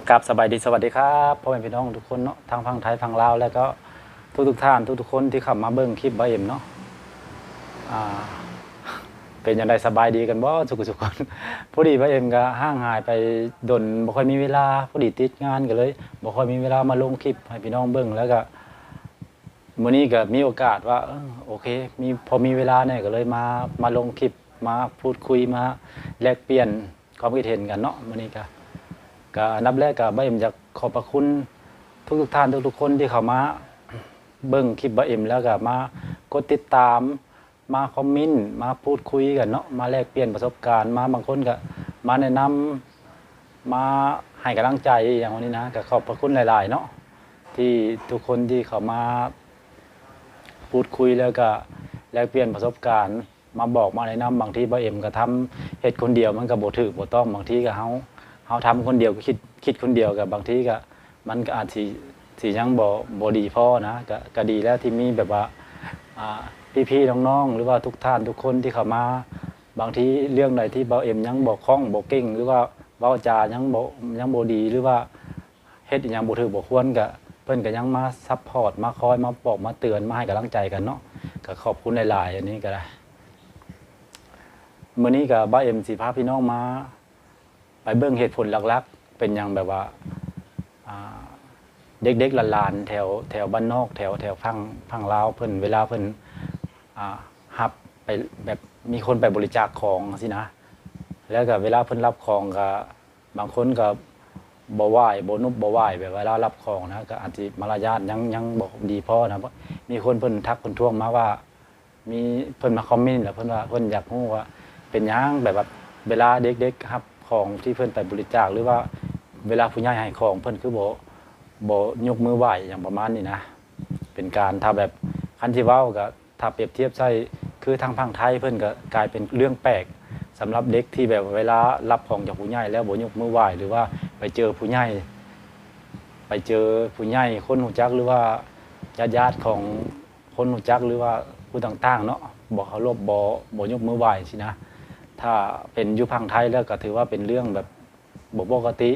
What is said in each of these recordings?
ກາບສະບາຍດີ ສະຫວັດດີຄັບ ພໍ່ແມ່ພີ່ນ້ອງທຸກຄົນເນາະ ທັງຝັ່ງໄທຝັ່ງລາວ ແລ້ວກໍທຸກໆທ່ານ ທຸກໆຄົນທີ່ເຂົ້າມາເບິ່ງຄລິບບ່າວເອັມເນາະ. ອ່າ ເປັນຈັ່ງໃດ ສະບາຍດີກັນບໍ່ທຸກໆຄົນ? ພໍດີບ່າວເອັມກໍຫ່າງຫາຍໄປດົນ ບໍ່ຄ່ອຍມີເວລາ ພໍດີຕິດງານ ກໍເລີຍບໍ່ຄ່ອຍມີເວລາມາລົງຄລິບໃຫ້ພີ່ນ້ອງເບິ່ງ ແລ້ວກໍມື້ນີ້ກໍມີໂອກາດວ່າ ເອີ ໂອເຄ ມີ ພໍມີເວລາແດ່ ກໍເລີຍມາ ມາລົງຄລິບ ມາພູດຄຸຍ ມາແລກປ່ຽນ ຄວາມຄິດເຫັນກັນເນາະ. ມື້ນີ້ກະ ກະອັນດັບແລກກະບ່າວເອັມຢາກຂອບພະຄຸນທຸກໆທ່ານ ທຸກໆຄົນທີ່ເຂົ້າມາເບິ່ງຄລິບບ່າວເອັມ ແລ້ວກະມາກົດຕິດຕາມ ມາຄອມເມັນ ມາພູດຄຸຍກັນເນາະ ມາແລກປ່ຽນປະສົບການ ມາ ບາງຄົນກະມາແນະນຳ ມາໃຫ້ກຳລັງໃຈອີ່ຫຍັງນີ້ນະ. ກະຂອບພະຄຸນຫຼາຍໆເນາະ ທີ່ທຸກຄົນທີ່ເຂົ້າມາພູດຄຸຍ ແລ້ວກະແລກປ່ຽນປະສົບການ ມາບອກມາແນະນຳ. ບາງທີບ່າວເອັມກໍທຳ ເຮັດຄົນດຽວມັນກໍບໍ່ຖືກບໍ່ຕ້ອງ ບາງທີກໍເຮົາ ເຮົາທຳຄົນດຽວ ຄິດ ຄິດຄົນດຽວກໍບາງທີກໍ ມັນກໍອາດຊິ ຊິຍັງບໍ່ ບໍ່ດີພໍນະ. ກໍ ກໍດີແລ້ວທີ່ມີແບບວ່າ ອ່າ ພີ່ໆນ້ອງໆ ຫຼືວ່າທຸກທ່ານທຸກຄົນທີ່ເຂົ້າມາ ບາງທີເລື່ອງໃດທີ່ບ່າວເອັມຍັງບໍ່ຄ່ອງບໍ່ເກັ່ງ ຫຼືວ່າເວົ້າຈາຍັງບໍ່ ຍັງບໍ່ດີ ຫຼືວ່າ ເຮັດອີ່ຫຍັງບໍ່ຖືກບໍ່ຄວນ ກະເພິ່ນກະຍັງມາຊັບພອດ ມາຄອຍ ມາບອກ ມາເຕືອນ ມາໃຫ້ກຳລັງໃຈກັນເນາະ. ກະຂອບຄຸນຫຼາຍໆ ອັນນີ້ກະໄດ້. ມື້ນີ້ກະບ່າວເອັມຊິພາພີ່ນ້ອງມາ ໄປເບິ່ງເຫດຜົນຫຼັກໆ ເປັນຫຍັງແບບວ່າ ອ່າ ເດັກໆຫຼານໆ ແຖວ ແຖວບ້ານນອກ ແຖວ ແຖວຝັ່ງ ຝັ່ງລາວເພິ່ນ ເວລາເພິ່ນ ອ່າ ຮັບໄປ ແບບມີຄົນໄປບໍລິຈາກຂອງຊີ້ນະ ແລ້ວກະເວລາເພິ່ນຮັບຂອງກະ ບາງຄົນກໍບໍ່ໄຫວ້ ບໍ່ນຸບບໍ່ໄຫວ້ ແບບເວລາຮັບຂອງນະ ກໍອາດຊິມາລະຍາດຍັງ ຍັງບໍ່ດີພໍນະ. ມີຄົນເພິ່ນທັກເພິ່ນທ້ວງມາວ່າ ມີເພິ່ນມາຄອມເມັນ ແລ້ວເພິ່ນວ່າ ເພິ່ນຢາກຮູ້ວ່າເປັນຫຍັງ ແບບວ່າເວລາເດັກໆຮັບຂອງທີ່ເພິ່ນໄປບໍລິຈາກ ຫຼືວ່າເວລາຜູ້ໃຫຍ່ໃຫ້ຂອງ ເພິ່ນຄືບໍ່ ບໍ່ຍົກມືໄຫວ້ ຫຍັງປະມານນີ້ນະ. ເປັນການ ຖ້າແບບ ຄັນຊິເວົ້າກໍ ຖ້າປຽບທຽບໃສ່ ຄືທາງຝັ່ງໄທເພິ່ນກໍກາຍເປັນເລື່ອງແປກ ສຳລັບເດັກທີ່ແບບເວລາຮັບຂອງຈາກຜູ້ໃຫຍ່ແລ້ວບໍ່ຍົກມືໄຫວ້ ຫຼືວ່າໄປເຈີຜູ້ໃຫຍ່ ໄປເຈີຜູ້ໃຫຍ່ ຄົນຮູ້ຈັກ ຫຼືວ່າຍາດໆຂອງຄົນຮູ້ຈັກ ຫຼືວ່າຜູ້ຕ່າງໆເນາະ ບໍ່ເຄົາລົບ ບໍ່ ບໍ່ຍົກມືໄຫວ້ຊີ້ນະ. ຖ້າເປັນຢູ່ຝັ່ງໄທແລ້ວກໍຖືວ່າເປັນເລື່ອງແບບ ບໍ່ປົກກະຕິ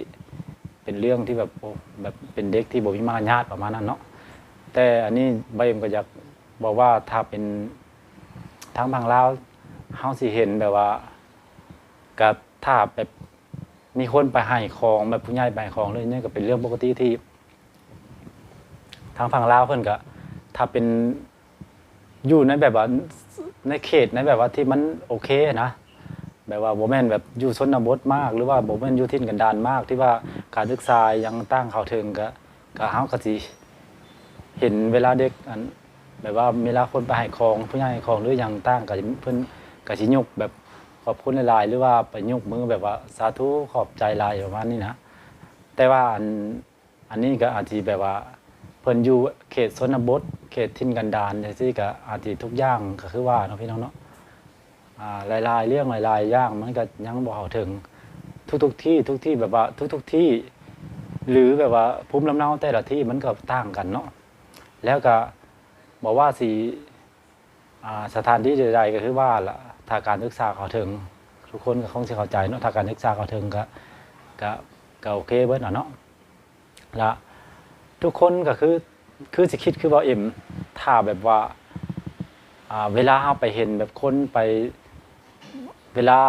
ເປັນເລື່ອງທີ່ແບບ ໂອ້ ແບບເປັນເດັກທີ່ບໍ່ມີມາລະຍາດປະມານນັ້ນເນາະ. ແຕ່ອັນນີ້ບ່າວເອັມກໍຢາກບອກວ່າ ຖ້າເປັນທາງຝັ່ງລາວ ເຮົາຊິເຫັນແບບວ່າ ກະຖ້າແບບມີຄົນໄປໃຫ້ຂອງ ແບບຜູ້ໃຫຍ່ໄປໃຫ້ຂອງເລີຍ ນີ້ກໍເປັນເລື່ອງປົກກະຕິທີ່ ທາງຝັ່ງລາວເພິ່ນກະ ຖ້າເປັນ ຢູ່ໃນແບບວ່າ ໃນເຂດໃນແບບວ່າທີ່ມັນໂອເຄນະ ແບບວ່າບໍ່ແມ່ນແບບຢູ່ຊົນນະບົດມາກ ຫຼືວ່າບໍ່ແມ່ນຢູ່ຖິ່ນກັນດານມາກ ທີ່ວ່າການສຶກສາຫຍັງຕ່າງເຂົ້າເຖິງ ກະ ກະເຮົາກະຊິເຫັນເວລາເດັກ ອັນ ແບບວ່າເວລາຄົນໄປໃຫ້ຂອງ ຜູ້ໃຫຍ່ໃຫ້ຂອງ ຫຼືຫຍັງຕ່າງ ກະເພິ່ນກະຊິຍົກແບບຂອບຄຸນຫຼາຍໆ ຫຼືວ່າໄປຍົກມືແບບວ່າ ສາທຸ ຂອບໃຈຫຼາຍ ປະມານນີ້ນະ. ແຕ່ວ່າອັນ ອັນນີ້ກໍອາດຊິແບບວ່າ ເພິ່ນຢູ່ເຂດຊົນນະບົດ ເຂດຖິ່ນກັນດານຈັ່ງຊີ້ ກໍອາດຊິທຸກຢ່າງກໍຄືວ່າເນາະ ພີ່ນ້ອງເນາະ ອ່າ ຫຼາຍໆເລື່ອງ ຫຼາຍໆຢ່າງ ມັນກໍຍັງບໍ່ເຂົ້າເຖິງ ທຸກໆທີ່ ທຸກທີ່ ແບບວ່າທຸກໆທີ່ ຫຼືແບບວ່າພູມລຳເນົາແຕ່ລະທີ່ມັນກໍຕ່າງກັນເນາະ. ແລ້ວກໍບໍ່ວ່າຊິ ອ່າ ສະຖານທີ່ໃດໆ ກໍຄືວ່າລະ ຖ້າການສຶກສາເຂົ້າເຖິງ ທຸກຄົນກໍຄົງຊິເຂົ້າໃຈເນາະ ຖ້າການສຶກສາເຂົ້າເຖິງກໍ ກໍ ກໍໂອເຄເບິດລະເນາະ. ລະທຸກຄົນກໍຄື ຄືຊິຄິດຄືບ່າວເອັມ ຖ້າແບບວ່າ ອ່າ ເວລາເຮົາໄປເຫັນແບບຄົນໄປ ເວລາ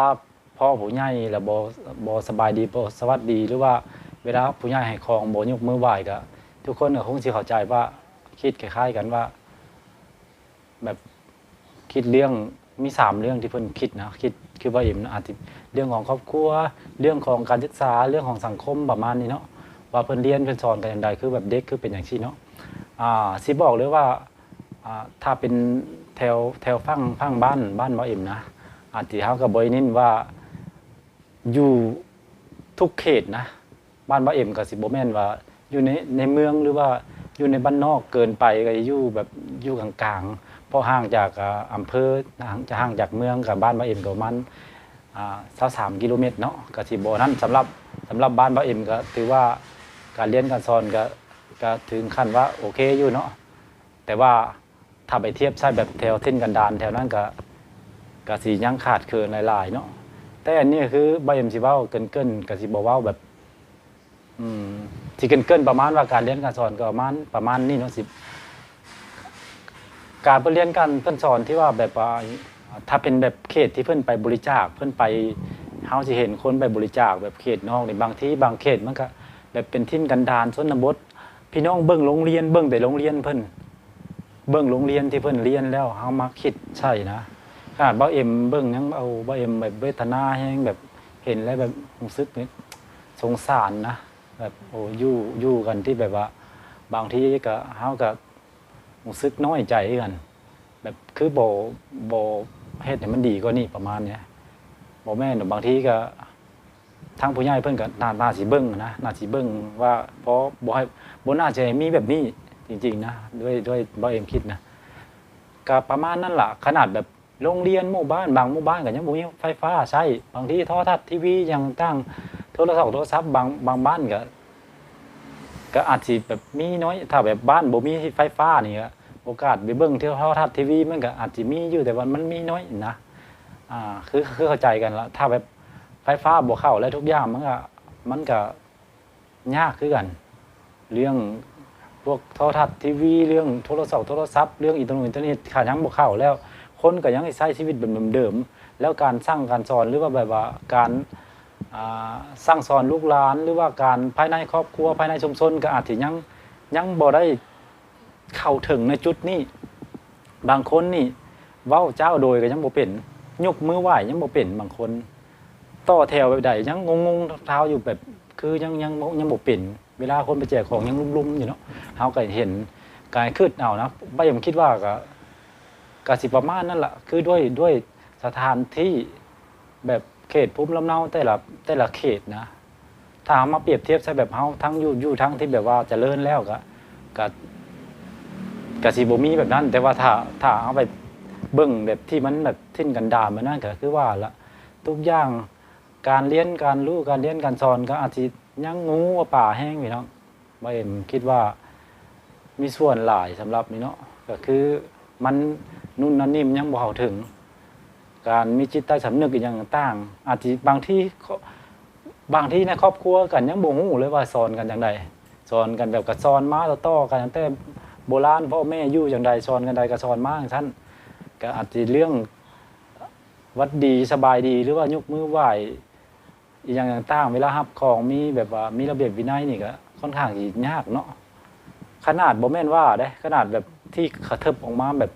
ພໍ້ຜູ້ໃຫຍ່ລະບໍ່ ບໍ່ສະບາຍດີ ບໍ່ສະຫວັດດີ ຫຼືວ່າເວລາຜູ້ໃຫຍ່ໃຫ້ຂອງບໍ່ຍົກມືໄຫວ້ ກໍທຸກຄົນກໍຄົງຊິເຂົ້າໃຈວ່າ ຄິດຄ້າຍໆກັນວ່າ ແບບຄິດເລື່ອງ ມີສາມເລື່ອງທີ່ເພິ່ນຄິດນະ ຄິດຄືບ່າວເອັມນະ ອາດຈະເລື່ອງຂອງຄອບຄົວ ເລື່ອງຂອງການສຶກສາ ເລື່ອງຂອງສັງຄົມປະມານນີ້ເນາະ ວ່າເພິ່ນຮຽນເພິ່ນສອນກັນຈັ່ງໃດ ຄືແບບເດັກຄືເປັນຈັ່ງຊີ້ເນາະ. ອ່າ ຊິບອກເລີຍວ່າ ອ່າ ຖ້າເປັນແຖວ ແຖວຝັ່ງ ຝັ່ງບ້ານ ບ້ານບ່າວເອັມນະ ອາດຈະ ເຮົາກໍບໍ່ໄດ້ເນັ້ນວ່າຢູ່ທຸກເຂດນະ ບ້ານບ່າວເອັມກໍຊິບໍ່ແມ່ນວ່າຢູ່ໃນ ໃນເມືອງ ຫຼືວ່າຢູ່ໃນບ້ານນອກເກີນໄປ ກໍຢູ່ແບບຢູ່ກາງໆ ເພາະຫ່າງຈາກ ອາ ອຳເພີ ຈະຫ່າງຈາກເມືອງ ກັບບ້ານບ່າວເອັມກໍປະມານ ອ່າ ຊາວສາມກິໂລແມັດເນາະ ກໍຊິບໍ່ນັ້ນ. ສຳລັບ ສຳລັບບ້ານບ່າວເອັມກໍຖືວ່າການຮຽນການສອນກໍ ກໍເຖິງຂັ້ນວ່າໂອເຄຢູ່ເນາະ ແຕ່ວ່າ ຖ້າໄປທຽບໃສ່ແບບແຖວຖິ່ນກັນດານແຖວນັ້ນກະ ກະຊິຍັງຂາດເຂີນຫຼາຍໆເນາະ. ແຕ່ອັນນີ້ຄືບ່າວເອັມຊິເວົ້າເກີນໆ ກະຊິບໍ່ເວົ້າແບບ ອືມ ທີ່ເກີນໆປະມານວ່າການຮຽນການສອນກໍປະມານ ປະມານນີ້ເນາະ ຊິ ການເພິ່ນຮຽນການເພິ່ນສອນທີ່ວ່າແບບວ່າ ຖ້າເປັນແບບເຂດທີ່ເພິ່ນໄປບໍລິຈາກ ເພິ່ນໄປ ເຮົາຊິເຫັນຄົນໄປບໍລິຈາກແບບເຂດນອກນີ້ ບາງທີບາງເຂດມັນກະແບບເປັນຖິ່ນກັນດານຊົນນະບົດ ພີ່ນ້ອງເບິ່ງໂຮງຮຽນ ເບິ່ງແຕ່ໂຮງຮຽນເພິ່ນ ເບິ່ງໂຮງຮຽນທີ່ເພິ່ນຮຽນແລ້ວ ເຮົາມາຄິດໃສ່ນະ ຂະໜາດບ່າວເອັມເບິ່ງຍັງ ເອົາ ບ່າວເອັມແບບເວທະນາແຮງ ແບບເຫັນແລ້ວແບບຮູ້ສຶກສົງສານນະ ແບບ ໂອ້ ຢູ່ ຢູ່ກັນທີ່ແບບວ່າ ບາງທີກະ ເຮົາກະຮູ້ສຶກນ້ອຍໃຈຄືກັນ ແບບຄືບໍ່ ບໍ່ເຮັດໃຫ້ມັນດີກວ່ານີ້ປະມານນີ້ ບໍ່ແມ່ນດອກ ບາງທີກະ ທາງຜູ້ໃຫຍ່ເພິ່ນກໍໜ້າ ໜ້າຊິເບິ່ງນະ ໜ້າຊິເບິ່ງວ່າ ບໍ່ ບໍ່ໃຫ້ ບໍ່ໜ້າຈະໃຫ້ມີແບບນີ້ຈິງໆນະ ດ້ວຍ ດ້ວຍບ່າວເອັມຄິດນະ ກໍປະມານນັ້ນລະ ຂະໜາດແບບໂຮງຮຽນ ໝູ່ບ້ານ ບາງໝູ່ບ້ານກໍຍັງບໍ່ມີໄຟຟ້າໃຊ້ ບາງທີໂທລະທັດ ທີວີ ຫຍັງຕ່າງ ໂທລະສອງ ໂທລະສັບ ບາງ ບາງບ້ານກໍ ກໍອາດຊິແບບມີໜ້ອຍ ຖ້າແບບບ້ານບໍ່ມີໄຟຟ້ານີ້ ກໍໂອກາດໄປເບິ່ງໂທລະທັດ ທີວີ ມັນກໍອາດຊິມີຢູ່ ແຕ່ວ່າມັນມີໜ້ອຍນະ ອ່າ ຄື ຄືເຂົ້າໃຈກັນລະ ຖ້າແບບ ໄຟຟ້າບໍ່ເຂົ້າແລ້ວ ທຸກຢ່າງມັນກະ ມັນກະຍາກຄືກັນ ເລື່ອງພວກໂທລະທັດ ທີວີ ເລື່ອງໂທລະສອງ ໂທລະສັບ ເລື່ອງອິນເຕີເນັດ ອິນເຕີເນັດ ຖ້າຍັງບໍ່ເຂົ້າແລ້ວ ຄົນກໍຍັງໃຊ້ຊີວິດແບບເດີມໆ ແລ້ວການສັ່ງການສອນ ຫຼືວ່າແບບວ່າການ ອ່າ ສັ່ງສອນລູກຫຼານ ຫຼືວ່າການພາຍໃນຄອບຄົວ ພາຍໃນຊຸມຊົນ ກໍອາດຊິຍັງ ຍັງບໍ່ໄດ້ ເຂົ້າເຖິງໃນຈຸດນີ້ ບາງຄົນນີ້ເວົ້າຈ້າວໂດຍກໍຍັງບໍ່ເປັນ ຍົກມືໄຫວ້ຍັງບໍ່ເປັນ ບາງຄົນຕໍ່ແຖວແບບໃດຍັງງົງໆທ້າວຢູ່ ແບບຄືຍັງ ຍັງ ຍັງບໍ່ເປັນ ເວລາຄົນໄປແຈກຂອງຍັງລຸ່ມໆຢູ່ເນາະ ເຮົາກໍເຫັນ ກາຍຄຶດເອົານະ ບ່າວເອັມຄິດວ່າກໍ ກໍຊິປະມານນັ້ນລະ ຄືດ້ວຍ ດ້ວຍສະຖານທີ່ ແບບເຂດພູມລຳເນົາແຕ່ລະ ແຕ່ລະເຂດນະ ຖ້າເຮົາມາປຽບທຽບໃສ່ແບບເຮົາທັງຢູ່ ຢູ່ທັງທີ່ແບບວ່າຈະເລີນແລ້ວກະ ກະ ກະຊິບໍ່ມີແບບນັ້ນ ແຕ່ວ່າຖ້າ ຖ້າເຮົາໄປເບິ່ງແບບທີ່ມັນແບບຖິ່ນກັນດານແບບນັ້ນ ກະຄືວ່າລະ ທຸກຢ່າງ ການຮຽນ ການຮູ້ ການຮຽນການສອນ ກະອາດຊິຍັງງູປາແຮງ ພີ່ນ້ອງ. ບ່າວເອັມຄິດວ່າມີສ່ວນຫຼາຍສຳລັບນີ້ເນາະ ກໍຄືມັນນຸ່ນນັ້ນນີ້ມັນຍັງບໍ່ເຂົ້າເຖິງ ການມີຈິດໃຕ້ສຳນຶກອີ່ຫຍັງຕ່າງໆ ອາດຊິບາງທີ ບາງທີໃນຄອບຄົວກັນຍັງບໍ່ຮູ້ເລີຍວ່າສອນກັນຈັ່ງໃດ ສອນກັນແບບກໍສອນມາຕໍ່ໆກັນຕັ້ງແຕ່ໂບລານ ພໍ່ແມ່ຢູ່ຈັ່ງໃດ ສອນກັນໃດກໍສອນມາຈັ່ງຊັ້ນ ກໍອາດຊິເລື່ອງຫວັດດີ ສະບາຍດີ ຫຼືວ່າຍົກມືໄຫວ້ ອີ່ຫຍັງຕ່າງໆ ເວລາຮັບຂອງ ມີແບບວ່າມີລະບຽບວິໄນນີ້ກໍຄ່ອນຂ້າງຊິຍາກເນາະ ຂະໜາດບໍ່ແມ່ນວ່າເດ້ ຂະໜາດແບບທີ່ກະເທິບອອກມາແບບ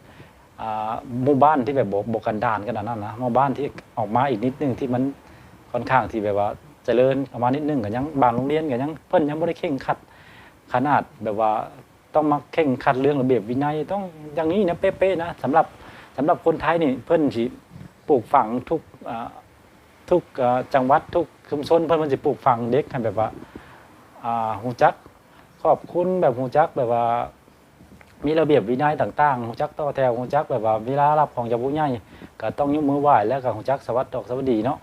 ອ່າ ໝູ່ບ້ານທີ່ແບບບໍ່ ບໍ່ກັນດານຂະໜາດນັ້ນນະ ໝູ່ບ້ານທີ່ອອກມາອີກນິດໜຶ່ງ ທີ່ມັນຄ່ອນຂ້າງທີ່ແບບວ່າຈະເລີນອອກມານິດໜຶ່ງ ກໍຍັງ ບາງໂຮງຮຽນກໍຍັງ ເພິ່ນຍັງບໍ່ໄດ້ເຄັ່ງຄັດ ຂະໜາດແບບວ່າ ຕ້ອງມາເຄັ່ງຄັດເລື່ອງລະບຽບວິໄນ ຕ້ອງຢ່າງນີ້ນະ ເປະໆນະ ສຳລັບ ສຳລັບຄົນໄທນີ້ ເພິ່ນຊິປູກຝັງທຸກ ອ່າ ທຸກ ອ່າ ຈັງຫວັດ ທຸກຊຸມຊົນ ເພິ່ນ ເພິ່ນຊິປູກຝັງເດັກໃຫ້ແບບວ່າ ອ່າ ຮູ້ຈັກຂອບຄຸນ ແບບຮູ້ຈັກແບບວ່າ ມີລະບຽບວິໄນຕ່າງໆ ຮູ້ຈັກຕໍ່ແຖວ ຮູ້ຈັກແບບວ່າເວລາຮັບຂອງຈາກຜູ້ໃຫຍ່ ກໍຕ້ອງຍົກມືໄຫວ້ ແລ້ວກໍຮູ້ຈັກສະຫວັດດອກສະຫວັດດີເນາະ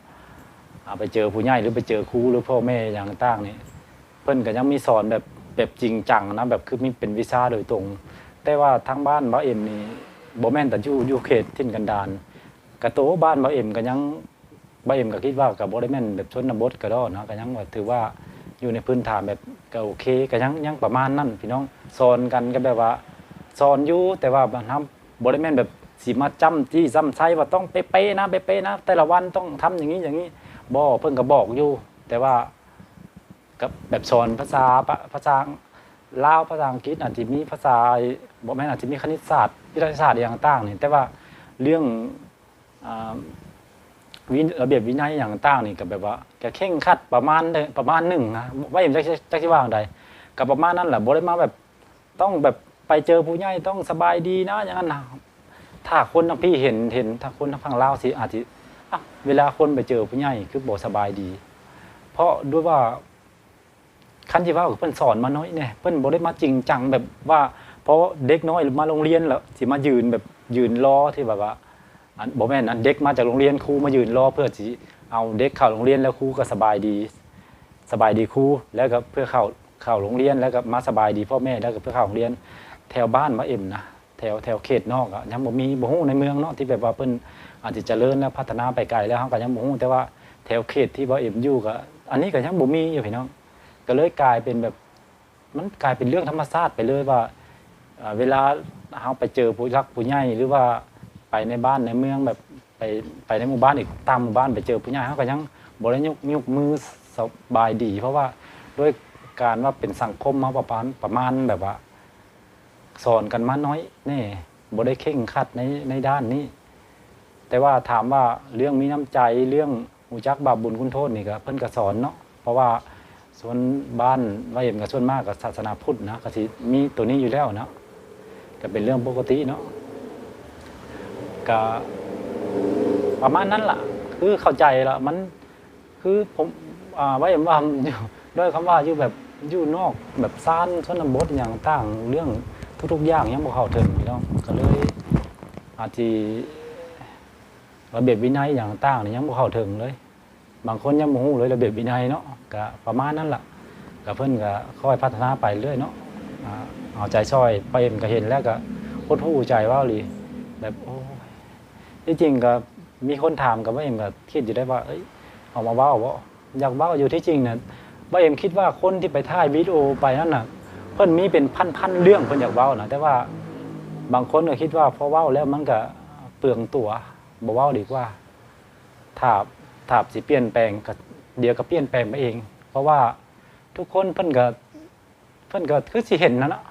ອ່າ ໄປເຈີຜູ້ໃຫຍ່ ຫຼືໄປເຈີຄູ ຫຼືພໍ່ແມ່ຫຍັງຕ່າງໆນີ້ ເພິ່ນກໍຍັງມີສອນແບບ ແບບຈິງຈັງນະ ແບບຄືມີເປັນວິຊາໂດຍຕົງ ແຕ່ວ່າທາງບ້ານບ່າວເອັມນີ້ ບໍ່ແມ່ນແຕ່ຢູ່ ຢູ່ເຂດຖິ່ນກັນດານ ກະໂຕບ້ານບ່າວເອັມກໍຍັງ ບ່າວເອັມກໍຄິດວ່າກໍບໍ່ໄດ້ແມ່ນແບບຊົນນະບົດກະດອນະ ກໍຍັງວ່າຖືວ່າຢູ່ໃນພື້ນຖານແບບກໍໂອເຄ ກໍຍັງ ຍັງປະມານນັ້ນພີ່ນ້ອງ ສອນກັນກໍແບບວ່າສອນຢູ່ ແຕ່ວ່ານຳ ບໍ່ໄດ້ແມ່ນແບບຊິມາຈ້ຳຈີ້ຈ້ຳໄຊວ່າຕ້ອງເປະໆນະ ເປະໆນະ ແຕ່ລະວັນຕ້ອງທຳຢ່າງນີ້ຢ່າງນີ້ ບໍ່ ເພິ່ນກໍບອກຢູ່ ແຕ່ວ່າ ກັບແບບສອນພາສາ ພາ ພາສາລາວ ພາສາອັງກິດ ອາດຈະມີພາສາ ບໍ່ແມ່ນ ອາດຈະມີຄະນິດສາດ ວິທະຍາສາດອີ່ຫຍັງຕ່າງໆນີ້ ແຕ່ວ່າເລື່ອງ ອ່າ ວິ ລະບຽບວິໄນຫຍັງຕ່າງໆນີ້ ກໍແບບວ່າກໍເຄັ່ງຄັດປະມານ ປະມານໜຶ່ງນະ ບໍ່ ບໍ່ຈັກ ຈັກຊິວ່າຈັ່ງໃດ ກໍປະມານນັ້ນແຫຼະ ບໍ່ໄດ້ມາແບບ ຕ້ອງແບບໄປເຈີຜູ້ໃຫຍ່ຕ້ອງສະບາຍດີນະ ຢ່າງນັ້ນນະ ຖ້າຄົນທາງພີ້ເຫັນ ເຫັນ ຖ້າຄົນທາງຝັ່ງລາວຊິ ອາດຊິ ອາ ເວລາຄົນໄປເຈີຜູ້ໃຫຍ່ຄືບໍ່ສະບາຍດີ ເພາະດ້ວຍວ່າ ຄັນຊິເວົ້າ ເພິ່ນສອນມາໜ້ອຍແດ່ ເພິ່ນບໍ່ໄດ້ມາຈິງຈັງແບບວ່າ ເພາະເດັກນ້ອຍມາໂຮງຮຽນແລ້ວຊິມາຢືນແບບ ຢືນລໍທີ່ແບບວ່າ ອັນ ບໍ່ແມ່ນ ອັນເດັກມາຈາກໂຮງຮຽນ ຄູມາຢືນລໍເພື່ອຊິເອົາເດັກເຂົ້າໂຮງຮຽນ ແລ້ວຄູກໍສະບາຍດີ ສະບາຍດີຄູ ແລ້ວກໍເພື່ອເຂົ້າ ເຂົ້າໂຮງຮຽນ ແລ້ວກໍມາສະບາຍດີພໍ່ແມ່ ແລ້ວກໍເພື່ອເຂົ້າໂຮງຮຽນ ແຖວບ້ານບ່າວເອັມນະ ແຖວ ແຖວເຂດນອກອະ ຍັງບໍ່ມີ ບໍ່ຮູ້ໃນເມືອງເນາະ ທີ່ແບບວ່າເພິ່ນອາດຈະຈະເລີນ ແລ້ວພັດທະນາໄປໄກແລ້ວ ເຮົາກໍຍັງບໍ່ຮູ້ ແຕ່ວ່າແຖວເຂດທີ່ບ່າວເອັມຢູ່ກໍ ອັນນີ້ກໍຍັງບໍ່ມີຢູ່ພີ່ນ້ອງ ກໍເລີຍກາຍເປັນແບບ ມັນກາຍເປັນເລື່ອງທຳມະຊາດໄປເລີຍວ່າ ເອີ ເວລາເຮົາໄປເຈີຜູ້ຫຼັກຜູ້ໃຫຍ່ ຫຼືວ່າໄປໃນບ້ານໃນເມືອງ ແບບໄປ ໄປໃນໝູ່ບ້ານອີກຕ່າງໝູ່ບ້ານ ໄປເຈີຜູ້ໃຫຍ່ ເຮົາກໍຍັງບໍ່ໄດ້ຍົກ ຍົກມືສະບາຍດີ ເພາະວ່າດ້ວຍການວ່າເປັນສັງຄົມເຮົາປະມານ ປະມານແບບວ່າ ສອນກັນມາໜ້ອຍແດ່ ບໍ່ໄດ້ເຄັ່ງຄັດໃນ ໃນດ້ານນີ້. ແຕ່ວ່າຖາມວ່າເລື່ອງມີນ້ຳໃຈ ເລື່ອງຮູ້ຈັກບາບບຸນຄຸນໂທດນີ້ ກໍເພິ່ນກໍສອນເນາະ ເພາະວ່າສ່ວນບ້ານວ່າເອັມກໍສ່ວນມາກກໍສາສະໜາພຸດນະ ກໍຊິມີໂຕນີ້ຢູ່ແລ້ວເນາະ ກໍເປັນເລື່ອງປົກກະຕິເນາະ. ກໍປະມານນັ້ນລະ ຄືເຂົ້າໃຈລະ ມັນ ຄືຜົມ ອ່າ ວ່າເອັມວ່າ ດ້ວຍຄຳວ່າຢູ່ແບບ ຢູ່ນອກແບບຊານຊົນນະບົດຫຍັງຕ່າງ ເລື່ອງທຸກໆຢ່າງຍັງບໍ່ເຂົ້າເຖິງເນາະ ກໍເລີຍອາດຊິ ລະບຽບວິໄນຫຍັງຕ່າງນີ້ຍັງບໍ່ເຂົ້າເຖິງເລີຍ ບາງຄົນຍັງບໍ່ຮູ້ເລີຍລະບຽບວິໄນເນາະ ກະປະມານນັ້ນລະ ກະເພິ່ນກະຄ່ອຍພັດທະນາໄປເລື້ອຍເນາະ ອາ ເອົາໃຈຊ່ອຍ ປ້າເອັມກະເຫັນແລ້ວກະຫົດຫູ່ໃຈເວົ້າອີ່ຫຼີ ແບບ ໂອ້ຍ ທີ່ຈິງກະມີຄົນຖາມ ກະປ້າເອັມກະຄິດຢູ່ໄດ້ວ່າ ເອີຍ ອອກມາເວົ້າບໍ່ ຢາກເວົ້າຢູ່ ທີ່ຈິງນະ ປ້າເອັມຄິດວ່າຄົນທີ່ໄປຖ່າຍວິດີໂອໄປນັ້ນນະ ເພິ່ນມີເປັນພັນໆເລື່ອງເພິ່ນຢາກເວົ້ານະ ແຕ່ວ່າບາງຄົນກະຄິດວ່າພໍເວົ້າແລ້ວມັນກະເປືອງຕົວ ບໍ່ເວົ້າດີກວ່າ ຖ້າ ຖ້າຊິປ່ຽນແປງ ກະ ດຽວກະປ່ຽນແປງໄປເອງ ເພາະວ່າທຸກຄົນເພິ່ນກະ ເພິ່ນກະຄືຊິເຫັນຫັ້ນລະ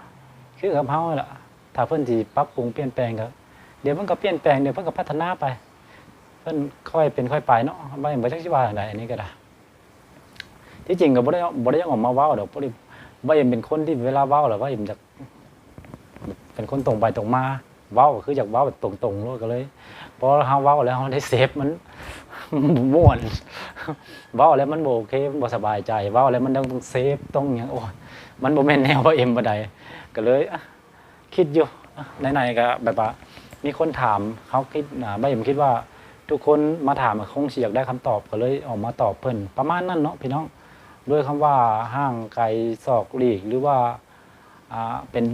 ຄືກັບເຮົາຫັ້ນລະ ຖ້າເພິ່ນຊິປັບປຸງປ່ຽນແປງ ກະ ດຽວມັນກະປ່ຽນແປງ ດຽວເພິ່ນກະພັດທະນາໄປ ເພິ່ນຄ່ອຍເປັນຄ່ອຍໄປເນາະ ບໍ່ ບໍ່ຈັກຊິວ່າຈັ່ງໃດ ອັນນີ້ກະໄດ້ ທີ່ຈິງກະບໍ່ໄດ້ ບໍ່ໄດ້ຢາກອອກມາເວົ້າດອກ ພໍດີ ວ່າເອັມເປັນຄົນທີ່ເວລາເວົ້າແລ້ວ ວ່າເອັມຢາກ ເປັນຄົນຕົງໄປຕົງມາ ເວົ້າກະຄືຢາກເວົ້າແບບຕົງໆໂລດ ກະເລີຍ ພໍເຮົາເວົ້າແລ້ວເຮົາໄດ້ເສບ ມັນ ມັນບໍ່ມ່ວນ ເວົ້າແລ້ວມັນບໍ່ໂອເຄ ມັນບໍ່ສະບາຍໃຈ ເວົ້າແລ້ວມັນຕ້ອງເສບ ຕ້ອງຫຍັງ ໂອ້ຍ ມັນບໍ່ແມ່ນແນວ ບໍ່ເອັມປານໃດ ກະເລີຍ ອະ ຄິດຢູ່ ອະ ໃນໆກະແບບວ່າມີຄົນຖາມ ເຮົາຄິດ ອາ ບໍ່ເອັມຄິດວ່າທຸກຄົນມາຖາມ ກະຄົງຊິຢາກໄດ້ຄຳຕອບ ກະເລີຍອອກມາຕອບເພິ່ນ ປະມານນັ້ນເນາະພີ່ນ້ອງ ດ້ວຍຄຳວ່າຫ່າງໄກສອກຫຼີກ ຫຼືວ່າ ອ່າ ເປັນ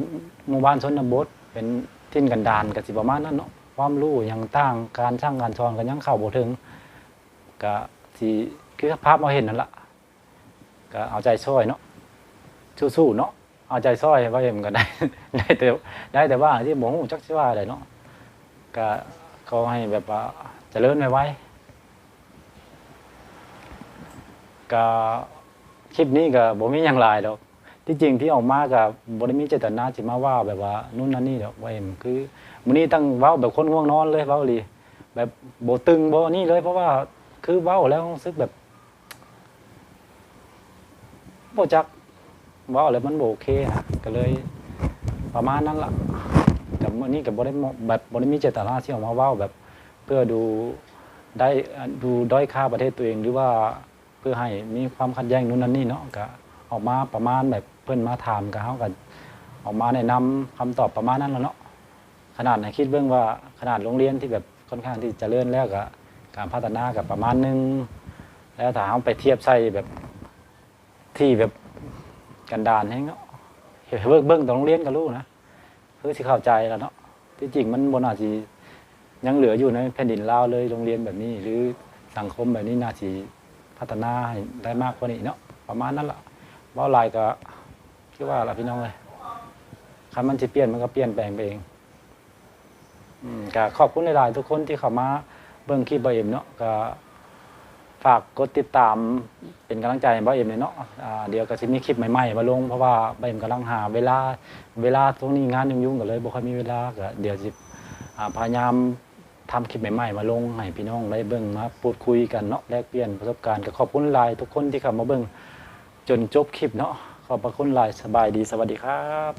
ໝູ່ບ້ານຊົນນະບົດ ເປັນຖິ່ນກັນດານ ກະຊິປະມານນັ້ນເນາະ ຄວາມຮູ້ຫຍັງຕ່າງ ການສັ່ງການສອນກະຍັງເຂົ້າບໍ່ເຖິງ ກະຊິຄືພາບເຮົາເຫັນນັ້ນລະ ກະເອົາໃຈຊ່ອຍເນາະ ສູ້ໆເນາະ ເອົາໃຈຊ່ອຍ ວ່າເອັມກະໄດ້ ໄດ້ແຕ່ ໄດ້ແຕ່ວ່າທີ່ບໍ່ຮູ້ຈັກຊິວ່າໃດເນາະ ກະຂໍໃຫ້ແບບວ່າຈະເລີນໄວໆ ກະຄລິບນີ້ກະບໍ່ມີຫຍັງຫຼາຍດອກ ທີ່ຈິງທີ່ອອກມາກະບໍ່ໄດ້ມີເຈດຕະນາຊິມາວ່າແບບວ່ານູ້ນນັ້ນນີ້ດອກ ວ່າເອັມ ຄືມື້ນີ້ຕັ້ງເວົ້າແບບຄົນງ່ວງນອນເລີຍ ເວົ້າອີ່ຫຼີ ແບບບໍ່ຕຶງບໍ່ນີ້ເລີຍ ເພາະວ່າຄືເວົ້າແລ້ວຮູ້ສຶກແບບ ບໍ່ຈັກ ເວົ້າແລ້ວມັນບໍ່ໂອເຄນະ ກະເລີຍປະມານນັ້ນລະ ກະມື້ນີ້ກະບໍ່ໄດ້ ແບບບໍ່ໄດ້ມີເຈດຕະນາຊິອອກມາເວົ້າແບບເພື່ອດູໄດ້ ອາ ດູດ້ອຍຄ່າປະເທດໂຕເອງ ຫຼືວ່າ ເພື່ອໃຫ້ມີຄວາມຂັດແຍ່ງນູ້ນນັ້ນນີ້ເນາະ ກະອອກມາປະມານແບບເພິ່ນມາຖາມ ກະເຮົາກະອອກມາແນະນຳຄຳຕອບປະມານນັ້ນລະເນາະ ຂະໜາດໃຫ້ຄິດເບິ່ງວ່າ ຂະໜາດໂຮງຮຽນທີ່ແບບຄ່ອນຂ້າງທີ່ຈະເລີນແລ້ວ ກະການພັດທະນາກະປະມານໜຶ່ງ ແລ້ວຖ້າເຮົາໄປທຽບໃສ່ແບບທີ່ແບບກັນດານແຮງເນາະ ເບິ່ງ ເບິ່ງແຕ່ໂຮງຮຽນກະຮູ້ນະ ຄືຊິເຂົ້າໃຈລະເນາະ ທີ່ຈິງມັນບໍ່ໜ້າຊິຍັງເຫຼືອຢູ່ໃນແຜ່ນດິນລາວເລີຍ ໂຮງຮຽນແບບນີ້ ຫຼືສັງຄົມແບບນີ້ໜ້າຊິພັດທະນາໃຫ້ໄດ້ມາກກວ່ານີ້ເນາະ ປະມານນັ້ນລະ ເວົ້າຫຼາຍກະຄືວ່າລະພີ່ນ້ອງເອີຍ ຄັນມັນຊິປ່ຽນມັນກະປ່ຽນແປງໄປເອງ ອືມ ກະຂອບຄຸນຫຼາຍໆທຸກຄົນທີ່ເຂົ້າມາເບິ່ງຄລິບບ່າວເອັມເນາະ ກະ ຝາກກົດຕິດຕາມເປັນກຳລັງໃຈໃຫ້ບ່າວເອັມແດ່ເນາະ ອາ ດຽວກະຊິມີຄລິບໃໝ່ໆມາລົງ ເພາະວ່າບ່າວເອັມກຳລັງຫາເວລາ ເວລາຊ່ວງນີ້ງານຫຍຸ້ງໆ ກະເລີຍບໍ່ຄ່ອຍມີເວລາ ກະດຽວຊິ ອາ ພະຍາຍາມທຳຄລິບໃໝ່ໆມາລົງໃຫ້ພີ່ນ້ອງໄດ້ເບິ່ງ ມາພູດຄຸຍກັນເນາະ ແລກປ່ຽນປະສົບການ ກະຂອບຄຸນຫຼາຍທຸກຄົນທີ່ເຂົ້າມາເບິ່ງຈົນຈົບຄລິບເນາະ ຂອບພະຄຸນຫຼາຍ ສະບາຍດີ ສະຫວັດດີຄັບ.